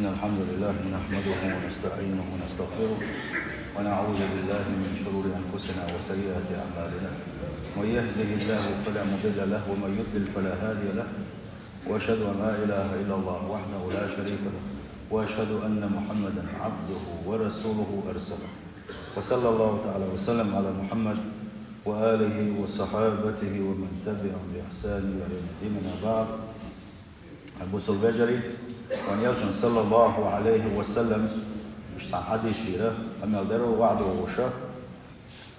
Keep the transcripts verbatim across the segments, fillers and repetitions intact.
الحمد لله نحمده ونستعينه ونستغفره، ونعوذ بالله من شرور أنفسنا وسيئات أعمالنا. من يهده الله فلا مضل له، ومن يضلل فلا هادي له. وأشهد أن لا إله إلا الله وحده لا شريك له، وأشهد أن محمدا عبده ورسوله أرسله. وصلى الله تعالى وسلم على محمد وآله وصحابته ومن تبعهم بإحسان إلى يوم الدين، أما بعد. Бусалба вежарий, вайн элчан саллаллаху алейхи ва саллам иштта хьадис дийцар, къамаьл дийцар ваӀда вуша.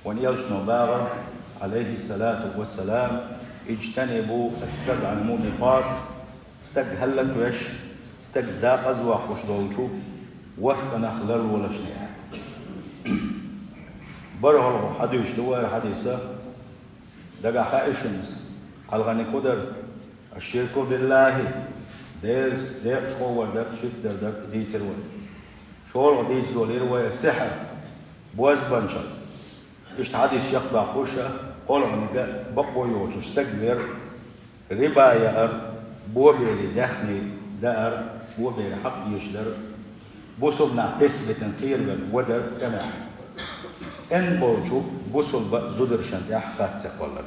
Вайн элчано баьхкаб, алейхи салату ва салам: «اجتنبوا السبع الموبقات», стаг хӀалаквеш, стаг декъаза воаккхаш долча ворхӀ къинах ларлолаш. БархӀлагӀа хьадис да вай хьадис, дагахь хаа шуна из. Хьалхарниг фу дар? «الشرك بالله», Делаца декъашхо вар дар, ширк дар дар дийцар вай. ШоллагӀа дийца долийра вай сихьр, бозбанчал. Иштта хьадис чакхдоаккхаш, кхоалагӀниг бакъо йоацаш стаг вар, риба яар, боберий даьхни даар, боберий хьакъ дешаш дар, бусалба нах тесбитан кхеравар, вадар тӀемехь. ЦӀена болча бусалба зударшна тӀехь хатта ца кхоллар.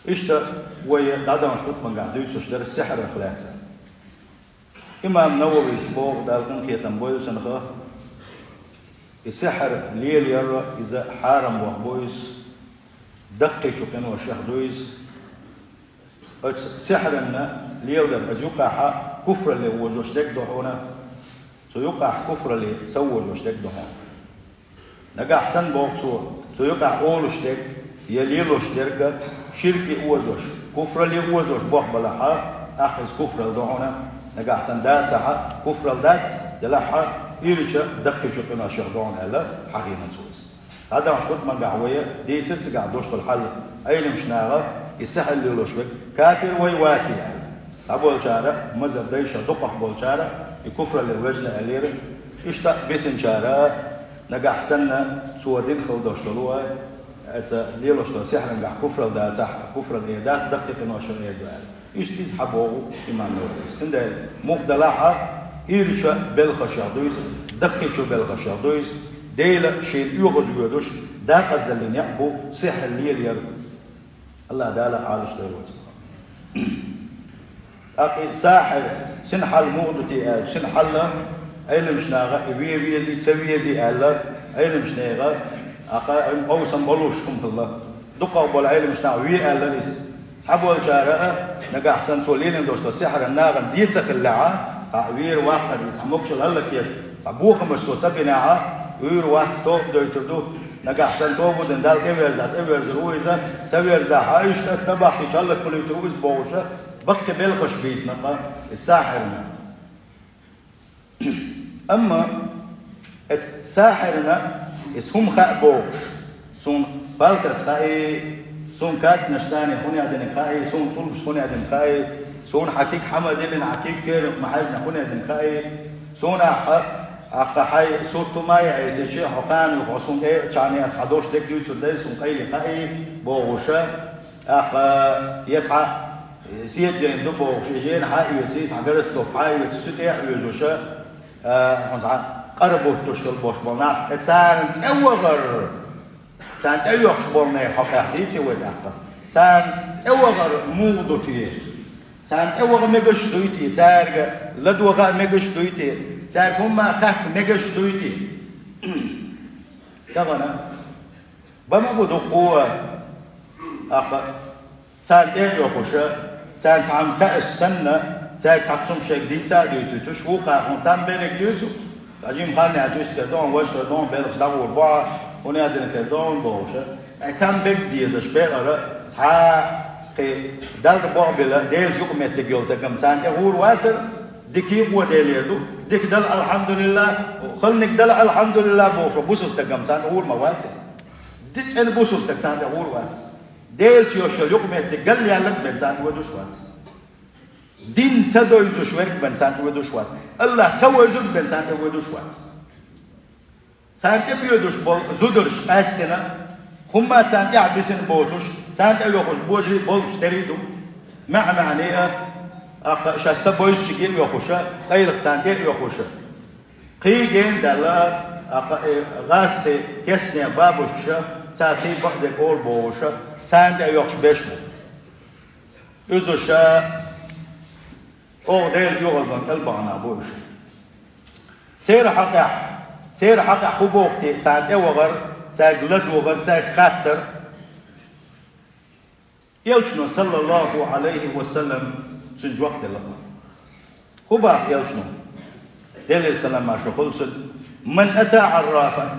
Иштта вай дӀадаханча хутбангахь дуьйцуш дар сихьрах лаьцна. Имам Нававис боху, Дала къинхетам бойла цунах, и сихьр лелаяр, иза хьарам вахь бу иза, даккхийчу къиношех ду иза. Оцу сихьрана леладар, оцу юкъахь куфралле вожош дерг ду хьуна, цу юкъахь куфралле ца вожош дерг ду хьуна. Нагахь санна, боху цо, цу юкъахь олуш дерг я лелош дерг ширке озош, куфралле озош болх балахь, тӀаккха иза куфралла ду хьуна, нагахь санна дацахь, куфралла дац, делахь, ирча даккхийчу къиношех ду хьуна аьлла, хьахийна цо иза. ДӀадаханча хутбангахь вай дийцар цигахь дош долу хьал, Ӏеламчу наха и сихьр лелош верг кафир вай ваций аьлла. Цхьаболчара, мазхӀаб дайша дукхах болчара, и куфралле везна аьллера, иштта бисинчара, нагахь санна цо дина хила дош долу, оцу лелош долу сихьрангахь куфралла дацахь, куфралла эр дац, даккхий къиношех эр ду аьлла. Иштта иза хьан боху имам Нававис. Цундела муха далахь а, ирча белхашех ду иза, даккхийчу белхашех ду иза, Дела шена оьгӀаз воьдуш, декъазаллин некъ бу сихьр лелаяр. АллахӀ Дала Ӏалаш дойла вай цунах. ТӀаккха и сахьир, цуьнан хьал муха ду те аьлча, цуьнан хьал, Ӏеламчу наха и вен везий, ца везий аьлла, Ӏеламчу нехан, тӀаккха къовсам болуш хӀума хилла. Дукхах болу Ӏеламчу наха вен аьлла иза. Цхьаболчара а, нагахь санна цо лелийна долуш долу сихьрана нахана зен ца хиллехь, цхьа вер ваккхар, и цхьа могушалла хӀаллакъеш, цхьа бохамаш цо ца бинехь, вуьйр вац, тоба дойтур ду, нагахь санна тоба дина Далла тӀеверзахь, тӀеверзур ву иза, ца верзахь, иштта тӀебахкийча хӀаллакбалуьйтур ву иза бохуша, баккхий белхаш бийцина-кх и сахьирна. Амма оцу сахьирна иза хӀума хаьа бохуш, суна палтарш хаьий, суна картанаш царна хӀунда динарг хаьий, суна тӀулгаш хӀунда динарг хаьий, суна хьан куьг хьан ма диллина, хьан куьг кхерам ма хьаьжна хӀунда динарг хаьий, суна ахьа, ахьа хьайн сурт хӀума а яийтича, хьо кхана юха хьо суна тӀе а чхьана яьсса хьан дош дерг дуьйцур дай, суна къайле хаьий бохуша, тӀаккха я цхьа седа жайна ду бохуш, и жайна хьан а оьций, цхьа гороскоп хьан а оьций, цу тӀе а оьзуша, а, хьуна цхьа къара буттуш хила бош болу нах, э, царна тӀе вахар, царна тӀе йохуш болу нехан хьокъехь дийций вай тӀаккха? Царна тӀе вахар муха ду те? Царна тӀе ваха мегаш а дуй те? Цаьрга ладогӀа а мегаш а дуй те? Цаьрга хӀумма а хатта мегаш а дуй те? Тахана. Бан ма бу дуккха а, тӀаккха царна тӀе а йохуша, царна цхьа хӀума хаьаш санна, цаьрга цхьацца хӀума шайга дийца а дуьйцуьйтуш, вукхара хӀума там берриг дуьйцу, ткъа жима хан яьлча иштта хир ду хьуна, важа хир ду хьуна, белхаш дӀагӀур бу хьан, хӀунда динарг хир ду хьуна бохуша. Ткъа там берг дезаш бекъара, цхьа кхин Далла тӀе болх бина, Делаца юкъаметтиг йолу стаг-м царна тӀе гӀур вацара, дика йикъо Делера ду, дика дала, алхьамдулиллахӀ, халаниг дала, алхьамдулиллахӀ бохуш, бусалба стаг-м царна тӀе гӀур ма вацара. Ди-, цӀена бусалба стаг царна тӀе гӀур вац. Делаца йолуш йолу юкъаметтиг галъяьлларг бен царна тӀе воьдуш вац. Дин ца доьзуш верг бен царна тӀе воьдуш вац. АллахӀ ца вевзарг бен царна тӀе воьдуш вац. Царна тӀе воьдуш болу зударш къаьстина, хӀумма царна тӀехь бисина боцуш, царна тӀе йохуш божарий болуш терий ду. МаьӀ-маьӀний а, ТӀаккха шаьш са бовзача гена йохуша, къайлаха царна тӀе а йохуша. Кхин гена даьлла, тӀаккха, э, гӀазкхи кестне бабушкаша, царна кхин бакъдерг олу бохуша, царна тӀе а йохуш беш бу. Иза ша чӀогӀа Делан оьгӀазлонан кӀел бахана бу уьш. Церан хьакъехь, церан хьакъехь хӀун боху те, царна тӀе а вахар, цаьрга ладогӀар, цаьрга хаттар. Элчано, саллаллаху Ӏалайхи ва саллам, цуьнан жоп делла. ХӀун боху Элчано? Делера салам-маршо хуьлда цунна: «Ман ата Ӏаррафан».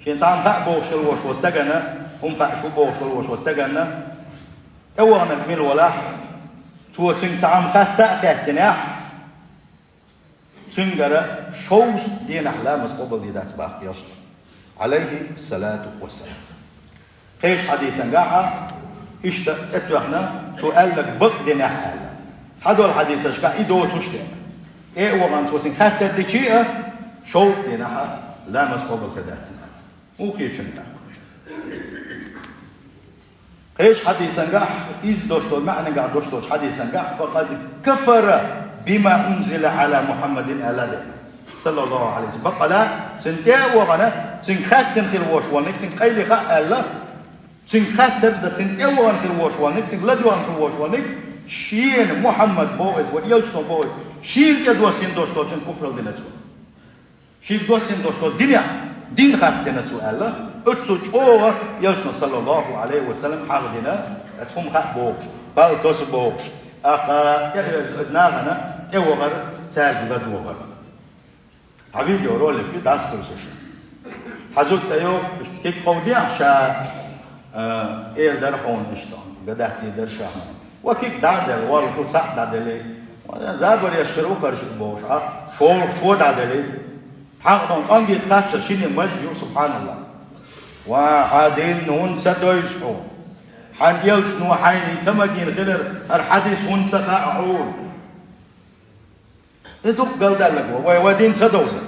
Шен цхьа хӀума хаа бохуш хила волуш волу стагана, хӀума хууш ву бохуш хила волуш волу стагана, тӀеваханарг мила валахь, цо цуьнга цхьа хӀума хатта а хаьттинехь, цуьнгара шовзткъа дийнахь ламаз къобалдийр дац боху Элчано, Ӏалайхи салату ва салам. Кхечу хьадисангахь а иштта тӀетоьхна, цо аьлларг бакъдинехь аьлла. Цхьадолу хьадисашкахь и доцуш дена. ТӀе а вахана цо цуьнга хаттар дичи а, шовзткъа дийнахь а ламаз къобал хир дац цуьнан. ХӀун хечун тӀаккха? Кхечу хьадисангахь, изза долуш долу маьӀнангахь долуш долчу хьадисангахь: «Факъад кафара бима унзила Ӏала Мухьаммадин», аьлла дела, саллаллаху Ӏалайхи ва саллам. Баккъала, цуьнан тӀе а вахана, цуьнга хаттина хила волуш волниг, цуьнга къайле хаьа аьлла, цуьнга хаттар а дан, цуьнан тӀе а вахана хила волуш волниг, цуьнга ладоьгӀна хила волуш волниг, шена Мухьаммад боху иза, вай Элчано боху иза, шена тӀедоссийна долуш долчун куфралла дина цо. Шега доссийна долуш долу динехь, дин харцдина цо аьлла, оццул чӀогӀа Элчано, саллаллаху Ӏалайхи ва саллам, хьагӀ дина, оцу хӀума хаа бохуш, бала тосу бохуш, тӀаккха тӀехвеза оцу нахана тӀевахар, цаьрга ладогӀар. Хьан видеоролик ю, дӀасакхуьйсуш. Хьан зуда тӀейогӀу, иштта кхин кховдехь ша, а, эр дара хьуна иштта, гадатдийр дара ша хьуна. Ва кхин дӀа а делла, валла шу цхьаъ дӀаделли. Ва забареш хир ву кхара шиъ бохуш, а, шолгӀа шо дӀаделли. Хьакъ дан цӀангийта кхаччалц шинне маж ю, субхьаналлахӀ. Ва хьан дин хӀунда ца девза хьуна? Хьан Элчано хьайна ца магийна хилар, хӀара хьадис хӀунда ца хаьа хьуна? И дукха галдаьлларг ву, вай, вай дин ца довза.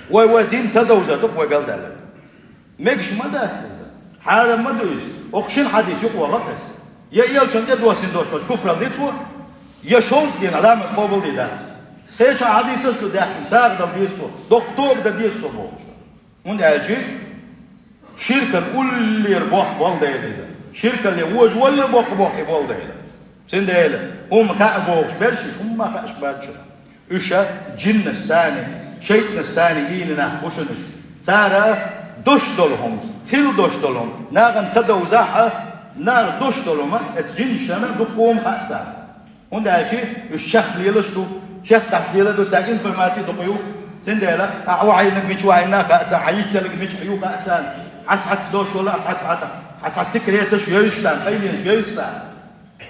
Вай, вай дин ца довза дукха вай галдаьлларг. Мегаш ма дац иза. Хьарам ма ду иза. Окху шина хьадис юкъа вахара иза. Я Элчанна тӀедоссийна долуш долчу куфралла ди цо, я шовзткъа дийнахь ламаз къобалдийр дац. Кхечу хьадисаш ду даьхкина, сагӀа дала деза цо, доккха тоба дан деза цо бохуш. ХӀунда аьлча ширкал уллера боккха болу дела иза. Ширкалле вожа валла боккха боккха болу дела. Цундела хӀума хаьа бохуш берш, хӀумма хаьаш бац шуна. Уьш жиннаш санна, шайтӀанаш санна йийна нах бу шуна уьш. Цара дош долу хӀума, хила дош долу хӀума, нахана ца довзахь а, наха дош долу хӀума, эцу жинашна дуккха хӀума хаьа царна. ХӀунда аьлча уьш чехка лелаш ду, чехка дӀасалела ду, цаьрга информаци дукха ю. Цундела ахь вахьийнарг мича вахьийна хаьа царна, хьан йицъелларг мича ю хаьа царна, хьаца-хьаца дош вала, хьаца-хьаца, хьаца-хьаца секреташ йовза царна, къайленаш йовза царна.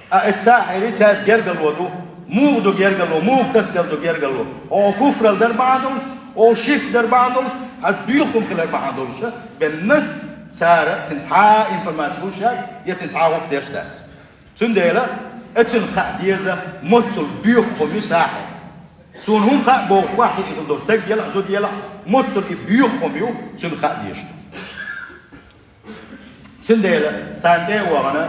Ткъа эцу сахьирийн цаьрца гергарло ду. Муха ду гергарло, муха тасаделла ду гергарло? Оха куфралла дар бахьана долуш, оха ширк дар бахьана долуш, хьан боьха хӀума хилар бахьана долуш, бен цара цуьнан цхьа а информаци луш яц, я цуьнан цхьа а хӀума деш дац. Цундела эцунна хаа деза, моццул боьха хӀума ю сахьир. Суна хӀума хаьа бохуш, вахьийна хила долуш стаг елахь, зуда елахь, моццул и боьха хӀума ю, цунна хаа дезаш ду. Цундела царна тӀе а вахана,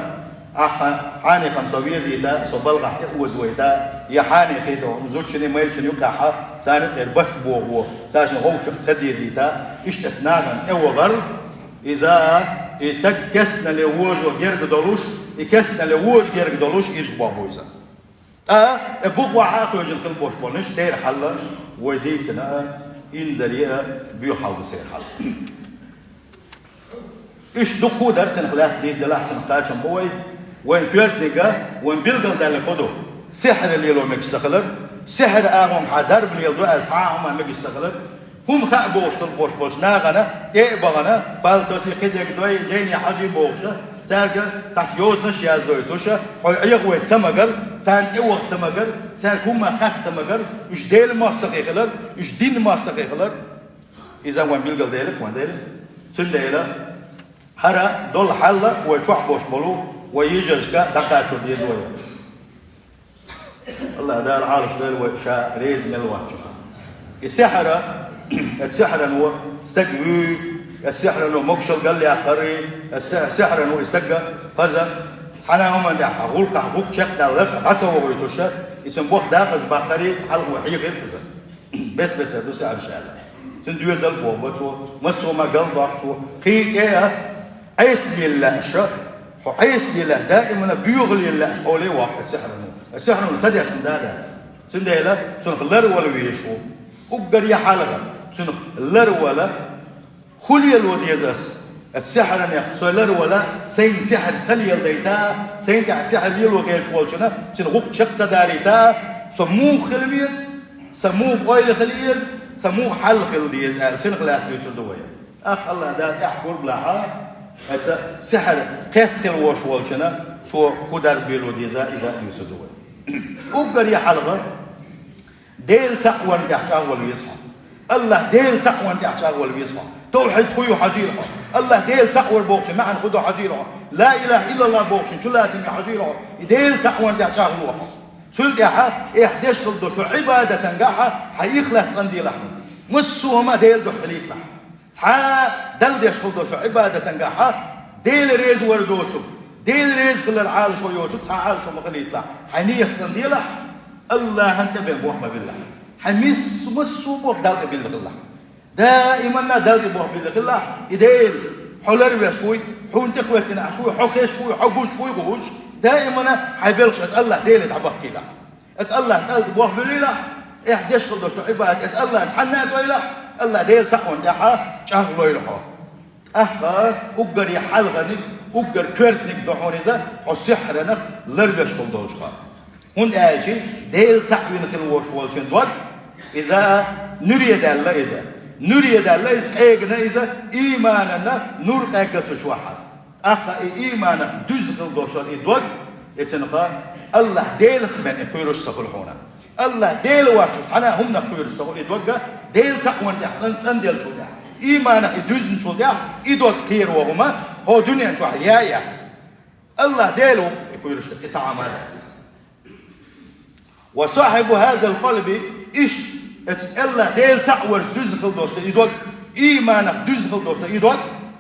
ахьа хьанехана со везийта, со балхахь тӀе озавайта, я хьанехий ду, зудчунний, майрачунний юкъахь, царна юкъера барт бохо, цаьршинна вовшах ца дезийта, иштта аса нахана тӀе вахар, иза, и стаг кестнале вожо герга долуш, и кестнале вожо герга долуш ирча боху иза. Ткъа, э, бухахь а кхоьжина хила болуш болу ниш, церан хьал а вай дийцина, инзаре а боьха хьал ду церан хьал. Уьш дуккха а дара, цунах лаьцна дийца делахь, цунах кхачам бу вай. Вайн коьртаниг а, вайн билгалдаьлларг хӀун ду? Сихьр лело мегаш ца хилар, сихьр агӀонга хьан дарба леладо аьлла цхьа а хӀума мегаш ца хилар, хӀума хаа бохуш хила болуш болчу нахана тӀе а бахана, палтоси, кхидерг дой, жайне хьажий бохуша, цаьрга цхьацца йозанаш яздойтуша, хьо Ӏехавайта ца магар, царна тӀе ваха ца магар, цаьрга хӀумма хатта ца магар, уьш Делан мостагӀий хилар, уьш динан мостагӀий хилар. Иза вайн билгалделира, вайн Дела. Цундела хӀара долу хьал вай чохь болуш болу, вай йижаршка дӀакхачо деза вай. АллахӀ Дала Ӏалаш дойла вай Ша реза мел воцчух. И сихьра, и сихьрано стаг вуьй, и сихьрано могушалла галъяккхарий, и си-, сихьрано и стагга хаза, цхьана а хӀуманна тӀехь гӀуллакхахь гӀуллакх чекхдаьлларг дӀа ца вохуьйтуша, И цун боху дакъаза баккхаре, хьалхо хьехира иза. Бес-бесара ду саьрша аьлла. Цуьнан доьзал боху бо цо, массо а ма галдоккху цо. Кхин а тӀе а, Ӏесале лаьаш, хьо Ӏесале лаьаш, даимана боьхале лаьаш хьоле воккху сихьрано. Сихьрано ца деш хӀума дац. Цундела цунах ларвала везаш ву. Уггар я хьалха, цунах ларвала, хӀун лело деза ас? Аса сихьранех со ларвала, сайна сихьр ца леладайта, сайна тӀехь сихьр лело гӀерташ волчунна, цуьнан гӀуллакх чекх ца далийта, со муха хила веза, сан муха ойла хила еза, сан муха хьал хила деза аьлла, цунах лаьцна дуьйцур ду вай. ТӀаккха АллахӀ Дала тӀехь кург лахь, оцу сихьр кхетта хила волуш волчунна, цо хӀун дарба лело деза, иза а дуьйцур ду вай. Уггар я хьалха, Дела цхьаъ варна тӀехь чӀагӀвала веза хьо. АллахӀ Дела цхьаъ варна тӀехь чӀагӀвала веза хьо. Тавхьид хӀун ю хьажийла хьо. АллахӀ Дела цхьаъ вар бохучун маьӀна хӀун ду хьажийла хьо. Ла илахӀа иллаллахӀ бохучун чулацам ю хьажийла хьо. И Дела цхьаъ варна тӀехь чӀагӀло хьо. Цул тӀаьхьа, эхь деш хила долчу Ӏибадатангахьа хьан ихлас цӀанделахь хьуна. Массо а хӀума Дела дуьхьа хилийталахь. Цхьа а Далла деш хила долчу Ӏибадатангахьа Дела реза вар доцург, Дела реза хилар Ӏалашо йоцург цхьа а Ӏалашо ма хилийталахь. Хьайн нийят цӀанделахь, АллахӀан тӀе бен бох ма биллахь. Хьайн мис-, массо а бох Далла тӀе билла хилалахь. Даиманна Далла тӀе бох билла хилалахь. И Дела, хьо ларвеш вуй, хьуна тӀехӀоьттина Ӏаш вуй, хьо хезаш вуй, хьо гуш вуй гуш, даиманна хьайн белхаш аса АллахӀ Деле дӀабахкийлахь. Аса АллахӀ Далла тӀе бох буьллийлахь, эхь деш хила долчу Ӏибадат аса АллахӀан цхьанна а дойла, АллахӀ Дела цхьаъ варна тӀехьа чӀагӀлойла хьо. ТӀаккха уггар я хьалханиг, уггар коьртаниг ду хьуна иза, хьо сихьранах ларвеш хила долчуха. ХӀунда аьлча Дела цхьаъ вина хила волуш волчун дог, иза нуьре даьлла иза. Нуьре даьлла иза, къегина иза, ийманана нур къегга цу чохь. ТӀаккха и ийманах дуьзна хила долуш и дог, и цунах АллахӀ Делах бен и кхоьруш ца хуьлу хьуна. АллахӀ Дела воцчу цхьана а хӀуманах кхоьруш ца хуьлу и дог, Дела цхьаъ варна тӀехь цӀан-, цӀанделлачул тӀехь, ийманах и дуьзначул тӀехь, и дог кхеро хӀума хьо дуьнен чохь яй яц. АллахӀ Дела ву и кхоьруш, и цхьа Ӏамал яц. Ва сахьибу хазал къалби, иш, эцу АллахӀ Дела цхьаъ варца дуьзна хила долуш ду и дог, ийманах дуьзна хила долуш ду и дог,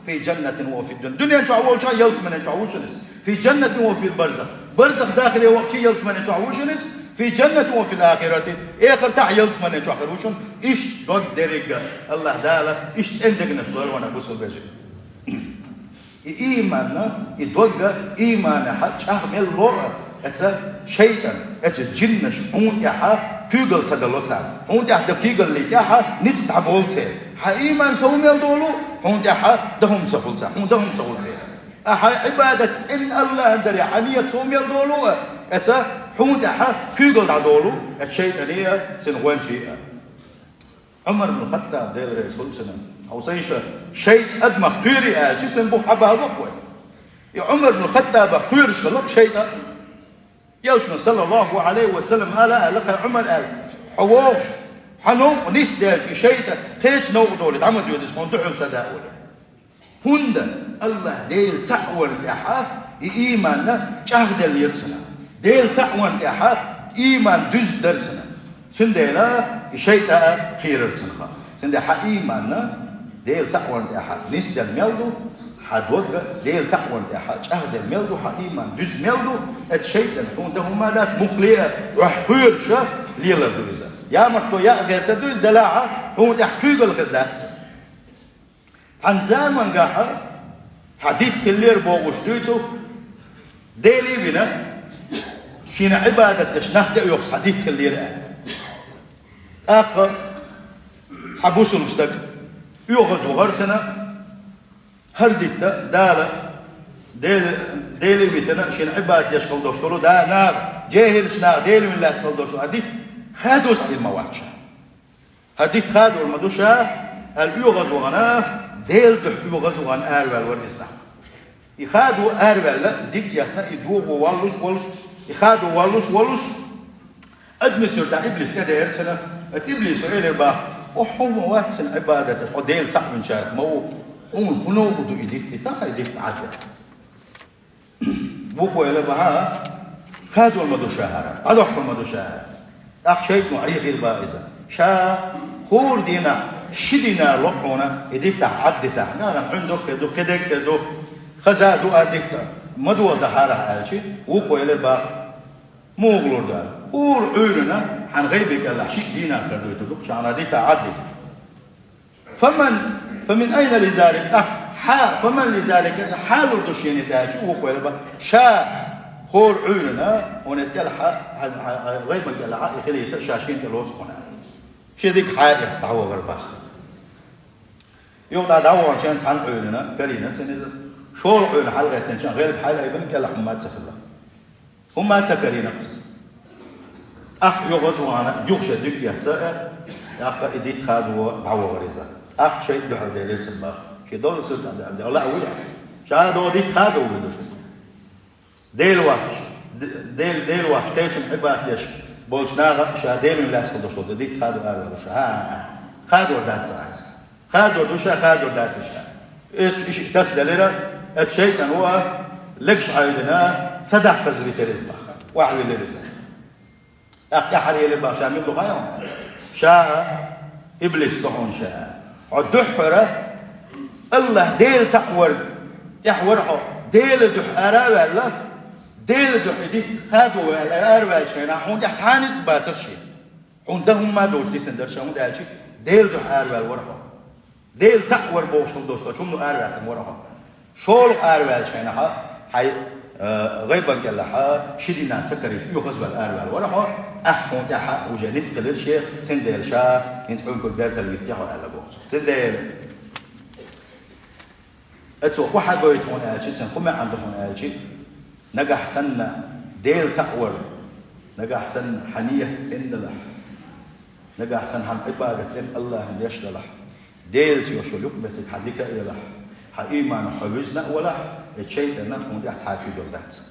фи жаннатин ва фи дунья. Дуьнен чохь волчохь ялсамане чохь ву шуна иза. Фи жаннатин ва фи барзах. Барзах дахаре вахчи ялсамане чохь ву шуна иза. Фи жаннатин ва фил ахирати. Эхартахь ялсамане чохь хир ву шуна. Иш дог дерриг а АллахӀ Дала, иш цӀен дегнаш лойла вайна бусалба вежарий. И ийманна, и догга ийманехьа чӀагӀ мел ло а, эца шайтӀан, эца жиннаш хьуна тӀехьа куьйгалла ца дало царна. Хьуна тӀехь дан куьйгаллий тӀехьа ницкъ дӀаболу церан. Хьан ийман сов мел долу, хьуна тӀехьа дан хӀума ца хуьлу царна, хьуна дан хӀума ца хуьлу церан. Ахьа Ӏибадат цӀена АллахӀан даре хьан ният сов мел долу а, эца хьуна тӀехьа куьйгалла дӀадолу, эца шайтӀане а, цуьнан гӀоьнчий а. Ӏумар ибн Хаттаб, Дела реза хуьлда цунна, хьо сан йиша, шайтӀа адамах кхоьрий аьлча, цуьнан бух хьабалабо вай. И Ӏумар ибн Хаттабах кхоьруш хилла шайтӀа. Элчано, саллаллаху Ӏалайхи ва саллам, ала аьлла кхин Ӏумар аьлла: «Хьо вогӀуш, хьан новкъа нисделча, и шайтӀа кхечу новкъа долий, дӀа ма доьду иза, хьуна дуьхьал ца даьа», олий. ХӀунда АллахӀ Дела цхьаъ варна тӀехьа и ийманна чӀагӀделлера цунах. Дела цхьаъ варна тӀехьа ийман дуьзна дара цунах. Цундела и шайтӀа а кхерара цунах. Цундела хьан ийманна Дела цхьаъ варна тӀехьа нисделла мел ду, хьан догга Дела цхьаъ варна тӀехьа чӀагӀделла мел ду, хьан ийман дуьзна мел ду, эца шайтӀан хьуна дан хӀума дац, муххале а, охьа кхоьруша лелар ду иза. Ямартло яа гӀертар ду иза, делахьа хьуна тӀехь куьйгалла хир дац. Цхьана замангахьа цхьа дитт хиллера бохуш дуьйцу, Деле а вина, шена Ӏибадат деш нах де а йохуш цхьа дитт хиллера аьлла. ТӀаккха цхьа бусулба стаг оьгӀаз вахара цунна, хӀара дитта Дала, Дела, Деле а витина, шена Ӏибадат деш хила долуш долу, да, наха, жехӀилчу наха Дела вина лаьцна хила долуш долу хӀара дитт хадо схьа хир ма вац ша. ХӀара дитт хадор ма ду ша, аьлла оьгӀаз вахана, Делан дуьхьа оьгӀаз вахана араваьлла вара иза нах. И хадо араваьлла, диг а яьсна, и догӀо валлуш волуш, и хадо валлуш волуш, адамийн суьртахь иблис тӀедеара цунна. Оцу иблисо элира боху: «Хьо хьуна ма вац цуьнан Ӏибадаташ, хьо Дела цхьаъ винчарах ма ву, хьуна хӀун новкъа ду и дитт, и тахьа и дитт Ӏад ваьлла?» Вукхо элира боху: «ХӀан, хадор ма ду ша хӀара, дӀадоккхур ма ду ша хӀара». ТӀаккха шайтӀано Ӏехийра боху иза. Ша хӀора дийнахь ши динар ло хьуна, и диттахь Ӏад дитахь, нахана хьуьнан ду, кхин ду, кхидерг а ду, хаза а ду а дитта, ма дохадахьара ахь аьлча, вукхо элира боху: «Муха лур ду?» Ур Ӏуьйранна хьан гӀайба кӀелахь шиъ динар тардойтур ду, шаьнара дита Ӏадди. فمن، فمن أين لذلك؟ Ахь, хьа, فمن لذلك؟ Хьа лур ду шена иза аьлча, вукхо аьлла ба, ша хӀора Ӏуьйранна, хьуна иза кӀелахь, хьа, хьа, хьа, хьа гӀайба кӀелахь, и хилийта, ша шена тӀе лоцу хьуна. Шен дика хьа эцна дӀавахар бах. Юха дӀа дӀаваханча цхьана Ӏуьйранна карийна цунна иза. ШолгӀа Ӏуьйранна хьалгӀеттанча гӀелба хьалайбина, кӀелахь хӀумма ца хилла. ХӀумма ца карийна-кх цо. ТӀаккха юха из вахана, юха шен дика эцна, э, тӀаккха и дитт хадо дӀавахар иза. ТӀаккха шайтӀа дуьхьал делира цунна бах. Шен доллу сиртахь даьлла, ла а вуй ахь. Ша догӀу дитт хадо вуй ду шу. Дела воацаш, Д-, Дела, Дела воацаш, кхечунна Ӏибадат деш болчу наха ша Делан лаьцна хила долуш долу дитт хадо араваьлла шу. ХӀа, хӀа, хӀа. Хадор дац ца хьайса. Хадор ду ша, хадор дац ша. Иза и шиъ тасаделира, оцу шайтӀано а легаш Ӏевдина, садаккхаза витира иза бах. Охьавиллира иза. ТӀаккха тӀаьхьара элира бах, ша мила ду хаьий хьуна? Ша а, иблис ду хьуна ша. Хьо дуьххьара АллахӀ Дела цхьаъ варг тӀехь вара хьо. Дела дуьхьа ара а ваьлла, Дела дуьхьа и дитт хадо ваьлла, араваьллачу хенахь хьуна тӀехь цхьа а ницкъ бацара шен. Хьуна дан хӀумма а доцуш дисина дара ша, хӀунда аьлча Дела дуьхьа араваьлла вара хьо. Дела цхьаъ вар бохуш хила долуш долчу хӀумано араваьккхина вара хьо. ШолгӀа араваьллачу хенахь хьайн, э, гӀайба кӀелахь ши динар ца карийча, оьхаза ваьлла араваьлла вара хьо, тӀаккха хьуна тӀехь уже ницкъ хилира шен, цундела ша хӀинца Ӏуьйгур бертал витти хьо аьлла боху цо. Цундела Оцо охьагойту хьуна аьлча, цуьнан хӀун маьӀна ду хьуна аьлча, нагахь санна Дела цхьаъ вар, нагахь санна хьан нийят цӀена далахь, нагахь санна хьан Ӏибадат цӀена АллахӀана деш далахь, Делаца йолуш йолу юкъаметтиг хьан дика а елахь, хьан ийманах хьо вуьзна а валахь, и шайтӀанна хьуна тӀехь цхьа а куьйгалла дац.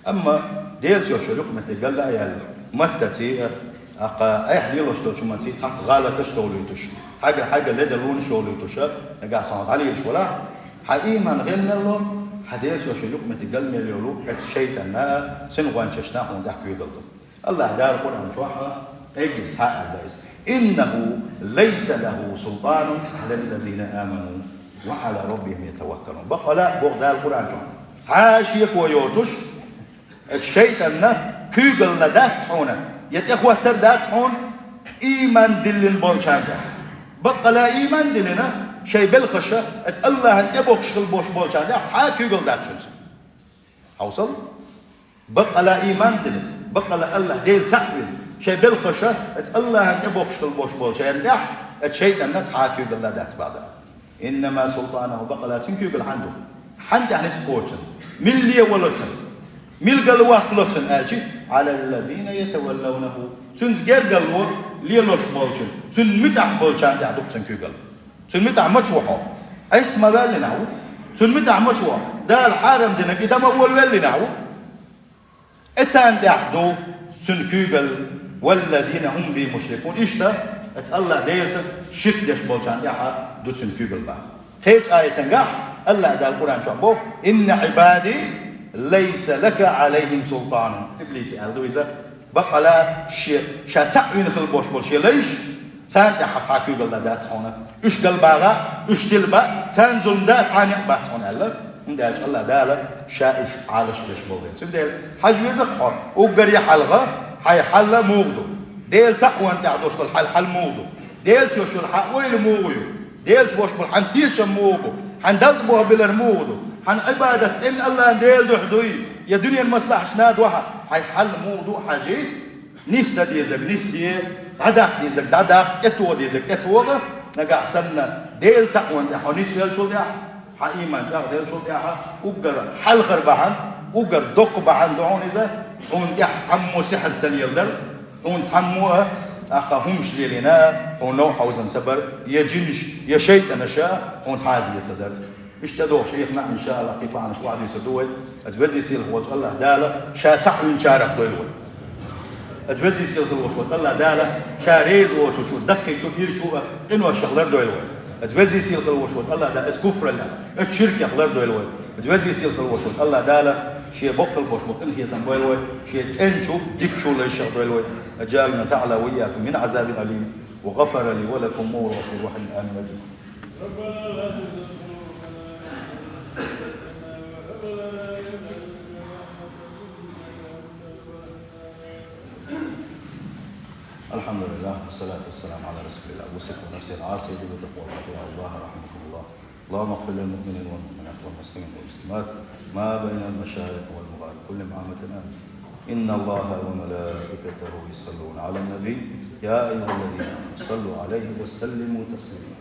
Амма Делаца йолуш йолу юкъаметтиг галла а яьлла, маттаций а, аккха айхьа лелош долчу маций цхьацца гӀалаташ а толуьйтуш, хьайгара, хьайгара ледарлонаш а йолуьйтуш, нагахь санна хьо дӀалелаш валахь, хьан ийман гӀелмелло, хьан Делаца йолуш йолу юкъаметтиг галла мел йолу оцу шайтӀанна а, цуьнан гӀончашна а хьуна тӀехь куьйгалла ду. АллахӀ Дала Къуръан чохь а кхегира цхьа а аьлла иза: «Иннаху лайса лаху султанун Ӏалаллазина аману ва Ӏала раббихим ятаваккалун». Баккъала а боху Дала Къуръан чохь: цхьа а шеко йоцуш, оцу шайтӀанна куьйгалла дац хьуна, я тӀехӀоттар дац хьуна ийман диллина болчарна тӀехь. Баккъала а ийман диллина, шайн белхаша оцу АллахӀана тӀебоккхуш хила бохуш болчарна тӀехь цхьа а куьйгалла дац хьуна цуьнан. Хьовсал? Баккъала а ийман дина, баккъала а АллахӀ Дела цхьаъ вина, шайн белхаша оцу АллахӀана тӀебоккхуш хила бохуш болчарна тӀехь оцу шайтӀанна цхьа а куьйгалла дац боху Дала. «Иннама султануху», баккъала а цуьнан куьйгалла хьан ду? Хьан тӀехь ницкъ кхочу цуьнан? Мила ле вало цуьнан? Мила галваккхало цуьнан аьлча, «Ӏалаллазина ятаваллавнаху», цуьнца гергарло лелош болчун, цуьнан муьтӀахь болчарна тӀехь ду-кх цуьнан куьйгалла. Цуьнан муьтӀахь маца ву хьо? Ӏеса ма ваьллинехь ву. Цуьнан муьтӀахь маца ву? Дала хьарам динарг и дан ма волавеллинехь ву. Оцарна тӀехь ду цуьнан куьйгалла, «валлазина хӀум бихи мушрикун». Иштта, оцу АллахӀ Делаца ширк деш болчарна тӀехь ду цуьнан куьйгалла боху. Кхечу аятангахь АллахӀ Дала Къуръан чохь боху: «Инна Ӏибади лайса лака Ӏалайхим султанун». Иблиса аьлла ду иза. Баккъала а шен, ша цхьаъ вина хила бохуш болу шен лайш, царна тӀехь хьан цхьа а куьйгалла дац хьуна. Уьш галбаха, уьш дилба, царна зулам дан цхьа а некъ бац хьуна аьлла. ХӀунда аьлча АллахӀ Дала ша уьш Ӏалаш деш болу дела. Цундела хьажа веза-кх хьо, уггаре хьалха хьайн хьал муха ду? Дела цхьаъ ван тӀехь долуш долу хьал, хьал муха ду? Делаца йолуш йолу хьан ойла муха ю? Делаца болуш болу хьан тешам муха бу? Хьан дагӀа боху билар муха ду? Хьан Ӏибадат цӀена АллахӀана Дела дуьхьа дуй, я дуьненан маслахьашна дуьхьа? Хьайн хьал муха ду хьажий? Нисдан дезарг нисде, дӀадаккха дезарг дӀадаккха, тӀетоха дезарг тӀетоха, нагахь санна Дела цхьаъ ван тӀехь хьо нисвеллачул тӀехьа, хьан ийман чӀагӀделлачул тӀехьа, уггар хьалхара бахьана, уггар доккха бахьана ду хьуна иза, хьуна тӀехь цхьаммо сихьр ца леладар, хьуна цхьаммо а, тӀаккха хӀумаш лелийна, хьуна новкъа хьовзам ца бар, я жинаш, я шайтӀанаша хьуна цхьа а зе ца дар. Иштта догӀуш хьехна, иншааллахӀ, кхин бахьанаш охьадуьйцур ду вай. Оцу веза-сийлахь волчу АллахӀ Дала ша цхьаъ винчарах дойла вай. Оцу веза-сийлахь волчу АллахӀ Дала ша реза воцучу, даккхийчу, ирчу а къиношах лардойла вай. Оцу веза-сийлахь волчу АллахӀ Дала оцу куфралла, оцу ширкех лардойла вай. Оцу веза-сийлахь волчу АллахӀ Дала шен боккхал болуш бу къинхетам бойла вай, шен цӀеначу, дикачу лайшах дойла вай. أجارنا تعالى وإياكم من عذاب أليم، وغفر لي ولكم وهو الغفور الرحيم. آمين. الحمد لله والصلاة والسلام على رسول الله. أوصيكم ونفسي العاصي بتقوى الله. يا الله رحمكم الله. اللهم اغفر للمؤمنين والمؤمنات والمسلمين والمسلمات ما بين المشارق والمغارب كلهم عامة آمين. إن الله وملائكته يصلون على النبي يا أيها الذين آمنوا صلوا عليه وسلموا تسليما.